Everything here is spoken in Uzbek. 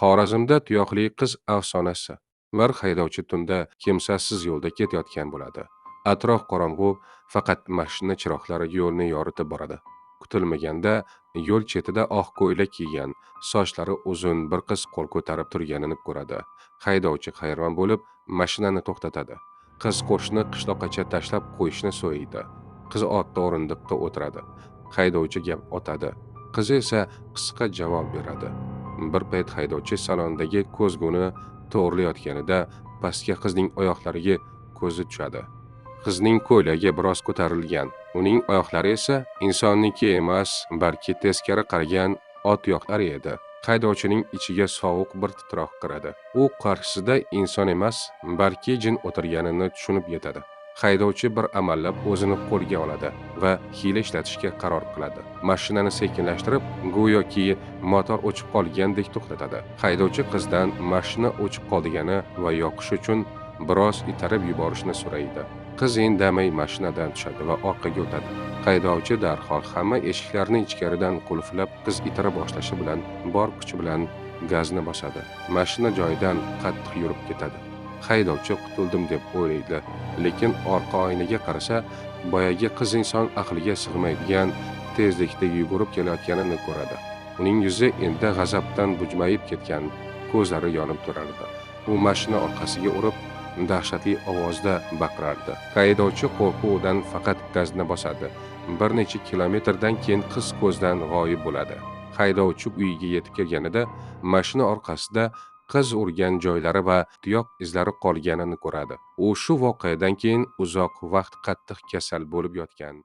Xorazmda tuyoqli qiz afsonasi. Bir haydovchi tunda kimsasiz yo'lda ketayotgan bo'ladi. Atrof qorong'u, faqat mashina chiroqlari yo'lni yoritib boradi. Kutilmaganda yo'l chetida oq ko'ylak kiygan, sochlari uzun bir qiz qo'l ko'tarib turganini ko'radi. Haydovchi hayron bo'lib, mashinani to'xtatadi. Qiz qo'shni qishloqqacha tashlab qo'yishni so'raydi. Qiz otda o'rindiqqa o'tiradi. Haydovchi gap otadi. Qiz esa qisqa javob beradi. Bir payt haydovchi salondagi ko'zguni to'g'rilayotganida pastga qizning oyoqlariga ko'zi tushadi. Qizning ko'ylagi biroz ko'tarilgan. Uning oyoqlari esa insonniki emas, balki teskari qaragan ot tuyoqlari edi. Haydovchining ichiga sovuq bir titroq kiradi. U qarshisida inson emas, balki jin o'tirganini tushunib yetadi. Haydovchi bir amallab o'zini qo'lga oladi va hiyla ishlatishga qaror qiladi. Mashinani sekinlashtirib, go'yoki motor o'chib qolgandek to'xtatadi. Haydovchi qizdan mashina o'chib qoldigani va yoqish uchun biroz itarib yuborishni so'raydi. Qiz indamay mashinadan tushadi va orqaga o'tadi. Haydovchi darhol hamma eshiklarni ichkaridan qulflab, qiz itara boshlashi bilan bor kuchi bilan gazni bosadi. Mashina joyidan qattiq yurib ketadi. Haydovchi qutuldim deb o'ylaydi, lekin orqa oynaga qarasa, boyagi qiz inson aqliga sig'maydigan tezlikda yugurib kelayotganini ko'radi. Uning yuzi endi g'azabdan bujmayib ketgan, ko'zlari yonib turardi. U mashina orqasiga urib, dahshatli ovozda baqirardi. Haydovchi qo'rquvdan faqat gazni bosadi. Bir necha kilometrdan keyin qiz ko'zdan g'oyib bo'ladi. Haydovchi uyiga yetib kelganida mashina orqasida qiz urgan joylari va tuyoq izlari qolganini ko'radi. U shu voqeadan keyin uzoq vaqt qattiq kasal bo'lib yotgan.